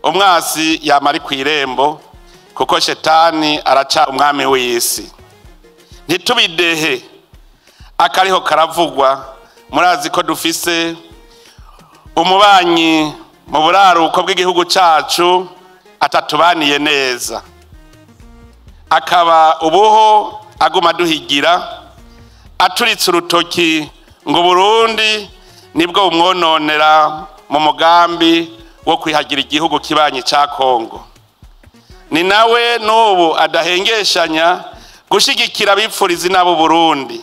Umwasi yama ari kw'irembo, kuko shetani araca umwami w'isi. Ntitubidehe akariho karavugwa. Murazi ko dufise umubanyi mu buraruko bw'igihugu cacu atatubaniye neza, akaba ubuho aguma duhigira aturitse urutoki ngo Burundi nibwo bumwononera mu mugambi wo kwihagira igihugu kibanyi ca Kongo. Ni nawe n'ubu adahengeshanya gushigikira abipfuriza nabo Burundi,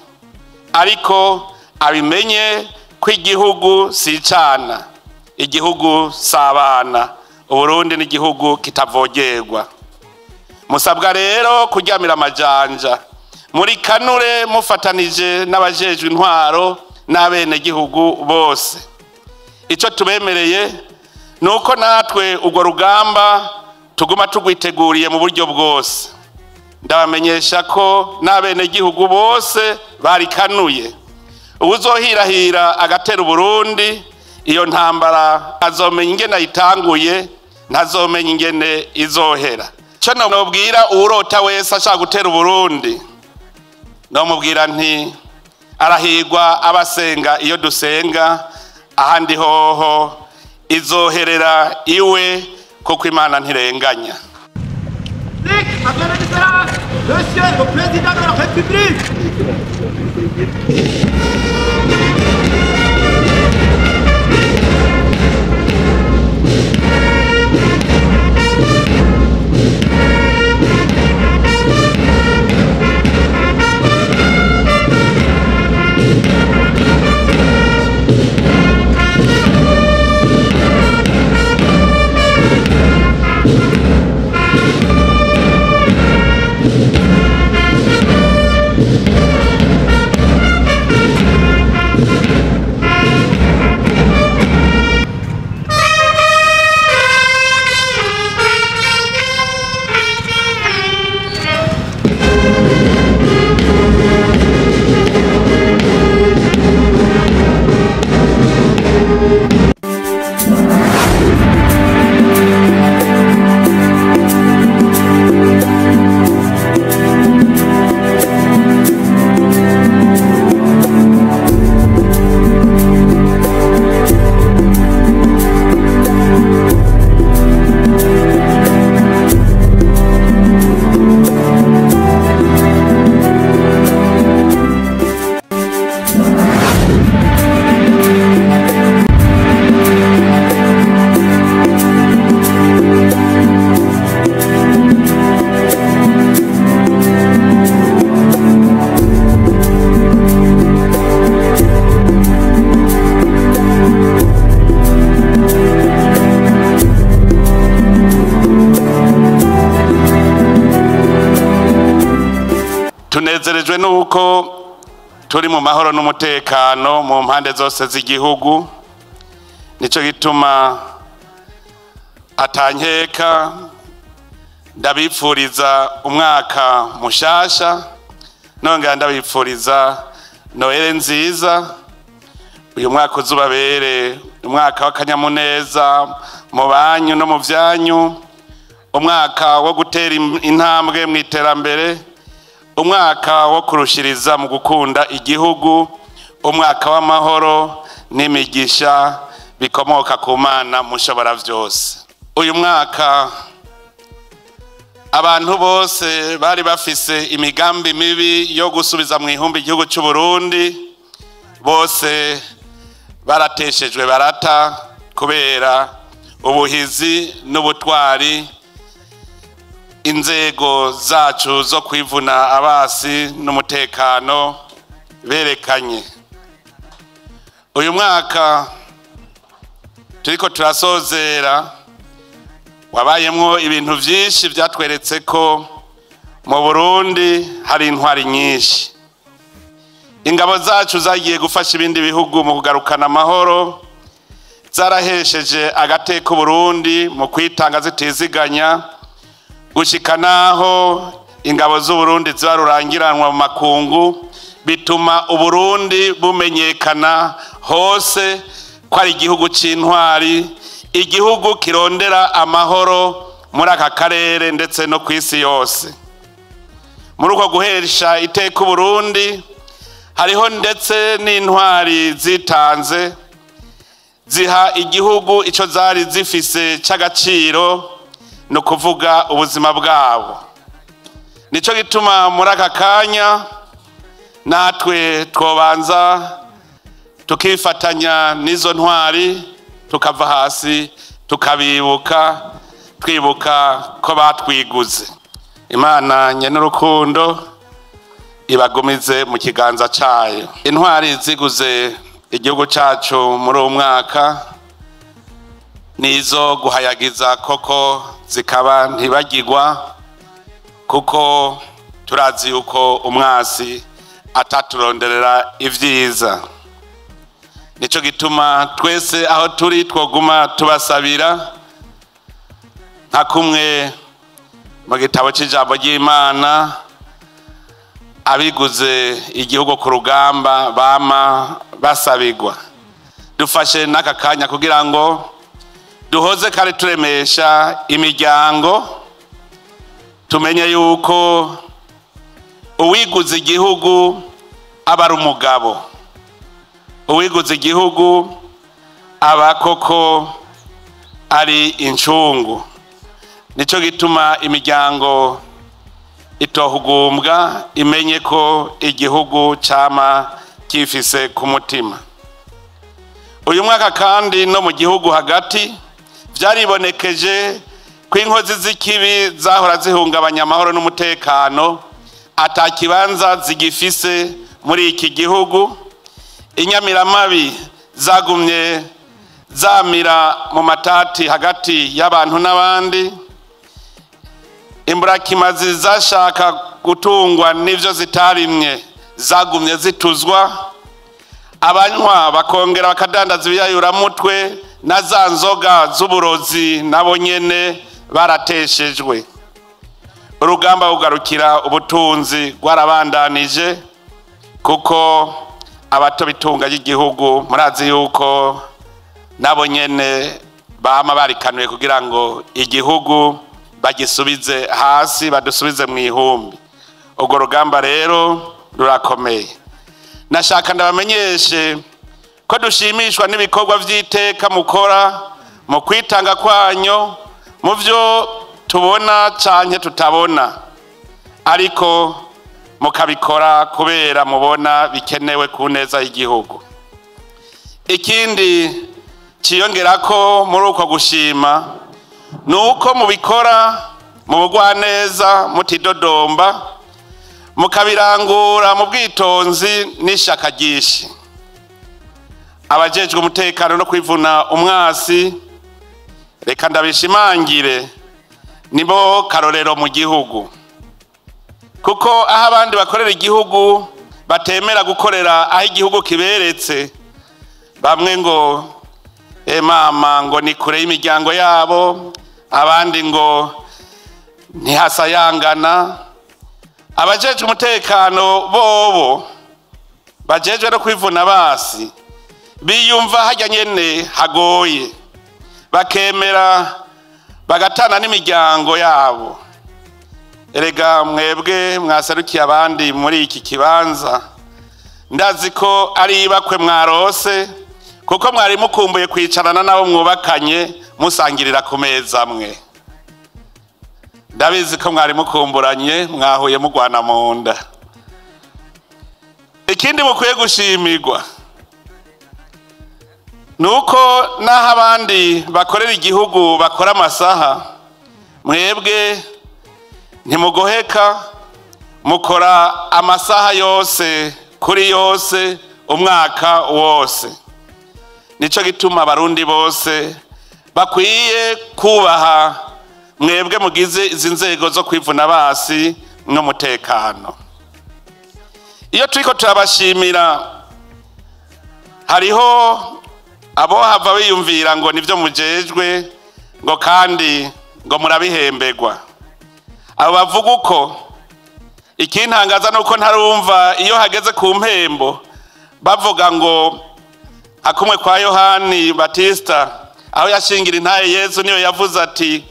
ariko abimenye ko igihugu si icana, igihugu si abana. Uburundi ni igihugu kitavogerwa. Musabwa rero kuryamira amajanja muri kanure mufatanije n'abajejwe intwaro n'abenegihugu bose. Ico tubemereye nuko natwe urwo rugamba tuguma tugwiteguriye mu buryo bwose. Ndabamenyesha ko n'abenegihugu bose barikanuye. Uwuzohirahira agatera Uburundi, iyo ntambara azomenya ingene ayitanguye, ntazomenya ingene izohera. Ico nobwira uwurota wese ashaka gutera Uburundi, nomubwira nti arahigwa abasenga iyo dusenga, ahandi hoho izoherera iwe, kuko Imana ntirenganya. Monsieur le Président de la République. Tunezerejwe nuko turi mu mahoro n'umutekano mu mpande zose z'igihugu. Nico gituma atankeka ndabipfuriza umwaka mushasha, nongera ndabipfuriza Noel nziza. Uyu mwaka uzubabere umwaka w'akanyamuneza mu banyu no mu vyanyu, umwaka wo gutera intambwe mu iterambere, umwaka wo kurushiriza mu gukunda igihugu, umwaka w'amahoro n'imigisha bikomoka ku Mana mushobora vyose. Uyu mwaka abantu bose bari bafise imigambi mibi yo gusubiza mu ihumbi igihugu cy'u Burundi, bose barateshejwe barata kubera ubuhizi n'ubutwari inzego zacu zo kwivuna abasi n'umutekano berekanye. Uyu mwaka turiko turasozera wabayemwo ibintu vyinshi vyatweretse ko mu Burundi hari intwari nyinshi. Ingabo zacu zagiye gufasha ibindi bihugu mu kugarukana amahoro, zarahesheje agateka Burundi mu kwitanga zitiziganya, gushika naho ingabo z'u Burundi zibarurangiranwa mu makungu, bituma Uburundi bumenyekana hose ko ari igihugu c'intwari, igihugu kirondera amahoro muri aka karere ndetse no ku isi yose. Muri uko guhesha iteka Uburundi hariho ndetse n'intwari zitanze ziha igihugu ico zari zifise c'agaciro, no kuvuga ubuzima bwabo. Nico gituma muri aka kanya natwe twobanza tukifatanya n'izo ntwari, tukava hasi tukabibuka, twibuka ko batwiguze. Imana nyenurukundo ibagumize mu kiganza cayo. Intwari ziguze igihugu cacu muri uwo mwaka nizo guhayagiza koko zikaba ntibagirwa, kuko turazi yuko umwasi ataturonderera ivyiza. Nico gituma twese aho turi twoguma tubasabira, nka kumwe mu gitabo c'ijambo ry'Imana abiguze igihugu ku rugamba bama basabigwa. Dufashe n'aka kanya kugira ngo duhoze kandi turemesha imiryango, tumenye yuko uwiguze igihugu aba ari umugabo, uwiguze igihugu aba koko ari incungu. Nico gituma imiryango itohugumbwa, imenye ko igihugu cama kifise ku mutima. Uyu mwaka kandi no mu gihugu hagati vyaribonekeje ko inkozi z'ikibi zahora zihungabanya amahoro n'umutekano ata kibanza zigifise muri iki gihugu. Inyamiramabi zagumye zamira mu matati hagati y'abantu n'abandi. Imburakimazi zashaka gutungwa n'ivyo zitarimye zagumye zituzwa. Abanywa bakongera bakadandaza ibiyayuramutwe na za nzoga z'uburozi nabo nyene barateshejwe. Urugamba rugarukira ubutunzi rwarabandanije, kuko abato bitunga y'igihugu murazi yuko nabo nyene bama barikanuye kugira ngo igihugu bagisubize hasi, badusubize mu ihumbi. Urwo rugamba rero rurakomeye. Nashaka ndabamenyeshe ko dushimishwa n'ibikorwa vy'iteka mukora mu kwitanga kwanyu, mu vyo tubona canke tutabona, ariko mukabikora kubera mubona bikenewe ku neza y'igihugu. Ikindi ciyongerako muri uko gushima nuko mubikora mu bugwaneza, mutidodomba, mukabirangura mu bwitonzi n'ishaka ryinshi. Abajejwe umutekano no kwivuna umwasi, reka ndabishimangire, nibo karorero mu gihugu, kuko aho abandi bakorera igihugu batemera gukorera aho igihugu kiberetse, bamwe ngo mama ngo ni kure y'imiryango yabo, abandi ngo ntihasayangana. Abajejwe umutekano bobo bajejwe no kwivuna basi biyumva hajya nyene hagoye, bakemera bagatana n'imiryango yabo. Erega mwebwe mwaserukiye abandi muri iki kibanza, ndazi ko ari ibakwe mwarose, kuko mwari mukumbuye kwicarana nabo mwubakanye musangirira ku meza mwe. Ndabizi ko mwari mukumburanye, mwahuye mugwana mu nda. Ikindi mukwiye gushimirwa nuko naho abandi bakorera igihugu bakora amasaha, mwebwe ntimugoheka, mukora amasaha yose kuri yose umwaka wose. Nico gituma abarundi bose bakwiye kubaha mwebwe mugize izi nzego zo kwivuna basi n'umutekano. Iyo turiko turabashimira, hariho abo hava biyumvira ngo nivyo mujejwe, ngo kandi ngo murabihembegwa. Abo bavuga uko, ikintangaza nuko ntarumva iyo hageze ku mpembo bavuga ngo akumwe kwa Yohani Batista Aho yashingira intaye Yezu niyo yavuze ati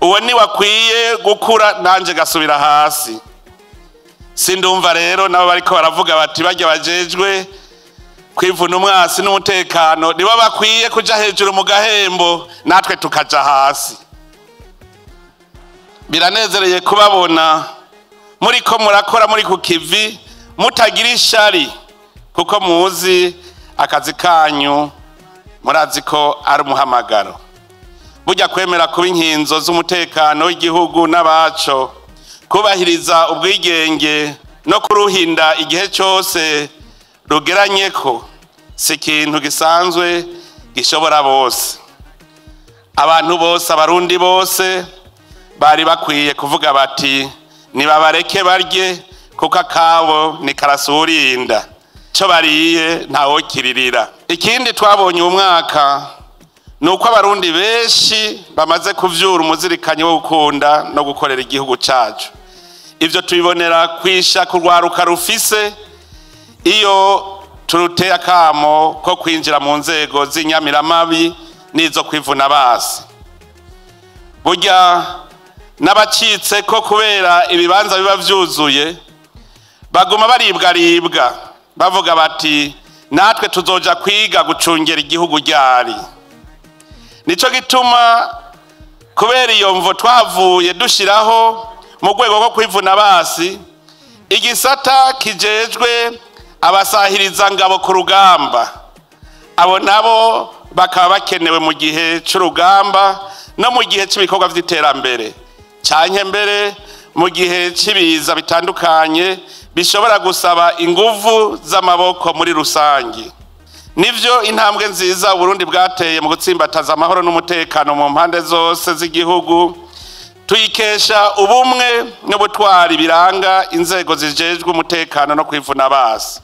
uwo ni wakwiye gukura nanje gasubira hasi. Sindumva rero nabo bariko baravuga bati bajya bajejwe kwivuna umwasi n'umutekano nibo bakwiye kuja hejuru mu gahembo natwe tukaja hasi. Biranezereye kubabona muri ko murakora muri ku kivi mutagira ishari, kuko muzi akazi kanyu, murazi ko ari umuhamagaro. Burya kwemera kuba inkinzo z'umutekano w'igihugu n'abaco, kubahiriza ubwigenge no kuruhinda igihe cyose rugeranye ko si ikintu gisanzwe gishobora bose. Abantu bose, abarundi bose bari bakwiye kuvuga bati nibabareke barye kuko akabo ni karasurinda, cyo bariye ntawokiririra. Ikindi twabonye uyu mwaka ni uko abarundi benshi bamaze kuvyura umuzirikanyi wo gukunda no gukorera igihugu cacu. Ivyo tubibonera kwisha kurwaruka rufise iyo turuteye akamo ko kwinjira mu nzego z'inyamiramabi n'izo kwivuna basi. Burya n'abacitse ko kubera ibibanza biba vyuzuye baguma baribwaribwa bavuga bati natwe tuzoja kwiga gucungera igihugu ryari. Nico gituma kubera iyo mvo twavuye dushiraho mu rwego rwo kwivuna basi igisata kijejwe abasahiriza ngabo ku rugamba. Abo nabo bakaba bakenewe mu gihe c'urugamba no mu gihe c'ibikorwa vy'iterambere, canke mbere mu gihe c'ibiza bitandukanye bishobora gusaba inguvu z'amaboko muri rusangi. Nivyo intambwe nziza Burundi bwateye mu gutsimbataza amahoro n'umutekano mu mpande zose z'igihugu, tuyikesha ubumwe n'ubutwari biranga inzego zijejwe umutekano no kwivuna basi.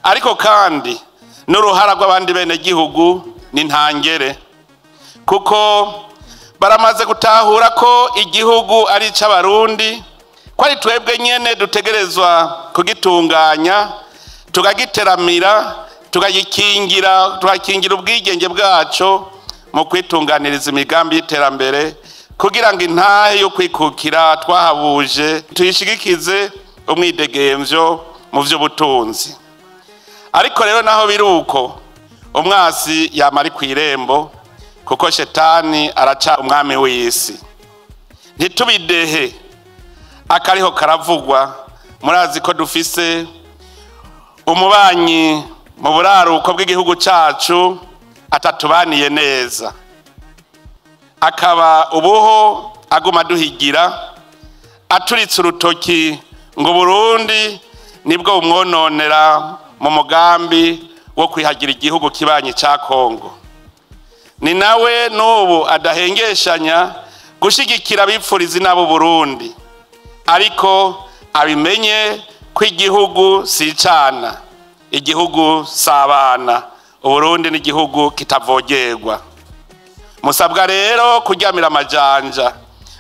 Ariko kandi n'uruhara rw'abandi bene gihugu ni ntangere, kuko baramaze gutahura ko igihugu ari ic'abarundi, ko ari twebwe nyene dutegerezwa kugitunganya, tukagiteramira, tukagikingira, tukakingira ubwigenge bwaco mu kwitunganiriza imigambi y'iterambere, kugira ngo intahe yo kwikukira twahabuje tuyishigikize umwidegemvyo mu vy'ubutunzi. Ariko rero naho biruko umwasi yamari kw'irembo, kuko shetani araca umwami w'isi. Ntitubidehe akariho karavugwa. Murazi ko dufise umubanyi mu buraruko bw'igihugu cacu atatubaniye neza, akaba ubuho aguma duhigira aturitse urutoki ngo Burundi nibwo bumwononera mu mugambi wo kwihagira igihugu kibanyi ca Kongo. Ni nawe n'ubu adahengeshanya gushigikira abipfuriza nabo Burundi, ariko abimenye ko igihugu si icana, igihugu sabana. Uburundi ni igihugu kitavogerwa. Musabwa rero kuryamira amajanja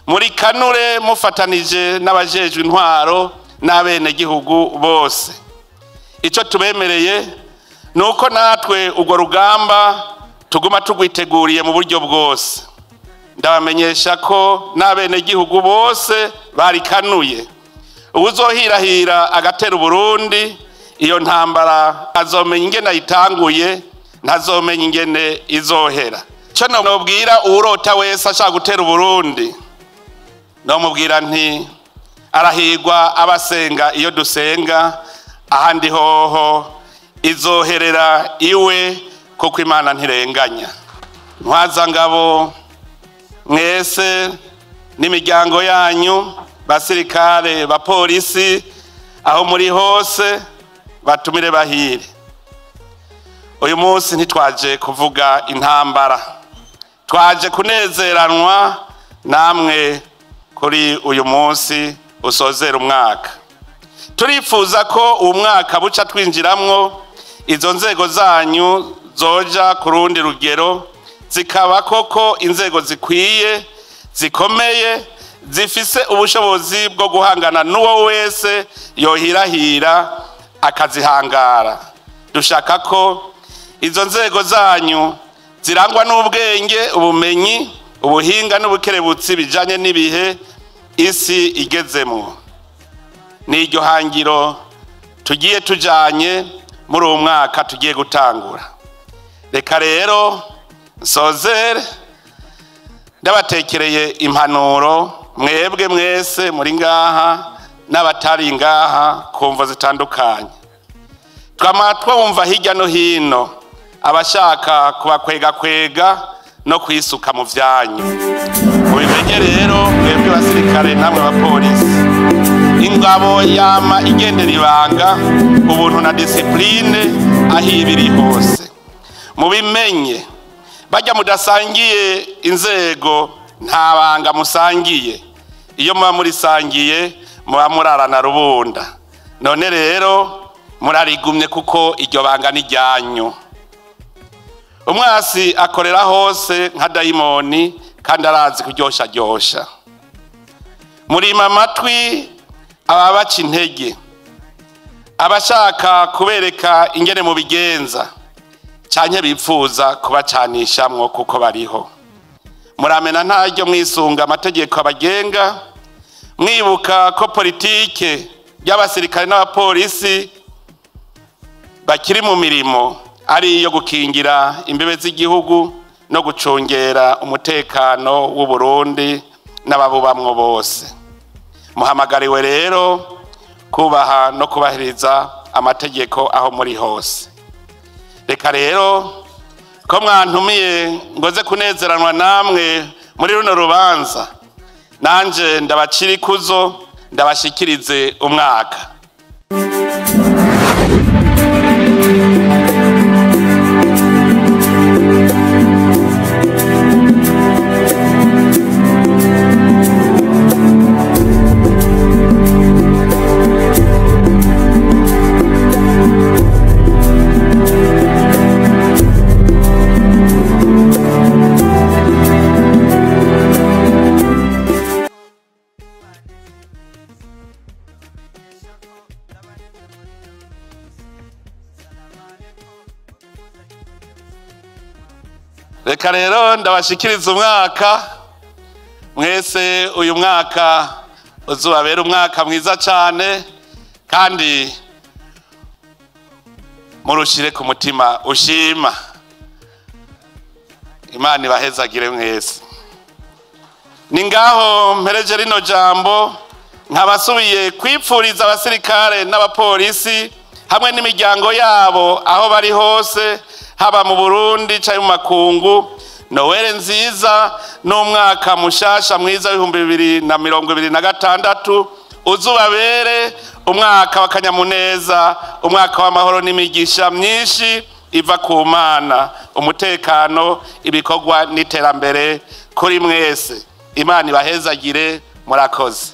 muri kanure mufatanije n'abajejwe intwaro n'abene gihugu bose. Ico tubemereye nuko natwe urwo rugamba tuguma tugwiteguriye mu buryo bwose. Ndabamenyesha ko n'abene gihugu bose barikanuye. Uwuzohirahira agatera Uburundi iyo ntambara azomenya ingene ayitanguye, ntazomenya ingene izohera. Ico nobwira uwurota wese ashaka gutera Uburundi, nomubwira nti arahigwa abasenga iyo dusenga, ahandi hoho izoherera iwe, kuko Imana ntirenganya. Ntwaza ngabo mwese n'imiryango yanyu, basirikare, bapolisi, aho muri hose batumire bahire. Uyu munsi ntitwaje kuvuga intambara, twaje kunezeranwa namwe kuri uyu munsi usozera umwaka. Turifuza ko uwo mwaka buca twinjiramwo izo nzego zanyu zoja ku rundi rugero, zikaba koko inzego zikwiye, zikomeye, zifise ubushobozi bwo guhangana n'uwo wese yohirahira akazihangara. Dushaka ko izo nzego zanyu zirangwa n'ubwenge, ubumenyi, ubuhinga n'ubukerebutsi bijanye n'ibihe isi igezemwo. N'iryo hangiro tugiye tujanye muri uwo mwaka tugiye gutangura. Reka rero nsozere ndabatekereye impanuro mwebwe mwese muri ngaha n'abatari ngaha ku mvo zitandukanye. Twama twumva hirya no hino abashaka kubakwegakwega no kwisuka mu vyanyu. Mubimenye rero mwebwe basirikare namwe bapolisi, ingabo yama igendera ibanga, ubuntu na disipline aho ibiri hose. Mubimenye, bajya mudasangiye inzego nta banga musangiye, iyo muba murisangiye muba murarana rubunda. None rero murarigumye kuko iryo banga ni ryanyu. Umwasi akorera hose nka dayimoni kandi arazi kuryosharyosha. Murima amatwi ababaca intege, abashaka kubereka ingene mubigenza canke bipfuza kubacanishamwo kuko bariho. Muramena ntaryo mwisunga amategeko abagenga, mwibuka ko politike y'abasirikare n'abapolisi bakiri mu mirimo ari iyo gukingira imbibe z'igihugu no gucungera umutekano w'u Burundi n'ababubamwo bose. Muhamagariwe rero kubaha no kubahiriza amategeko aho muri hose. Reka rero ko mwantumiye ngoze kunezeranwa namwe muri runo rubanza, nanje ndabacira ikuzo ndabashikirize umwaka. Reka rero ndabashikiriza umwaka mwese. Uyu mwaka uzubabera umwaka mwiza cyane kandi murushire ku mutima ushima. Imana ibahezagire mwese. Ni ngaho mpereje rino jambo, nkabasubiye kwipfuriza abasirikare n'abapolisi hamwe n'imiryango yabo aho bari hose, haba mu Burundi canke mu makungu, Noel nziza n'umwaka mushasha mwiza w'2026 uzubabere umwaka w'akanyamuneza, umwaka w'amahoro n'imigisha myinshi iva ku Mana, umutekano, ibikorwa n'iterambere kuri mwese. Imana ibahezagire. Murakoze.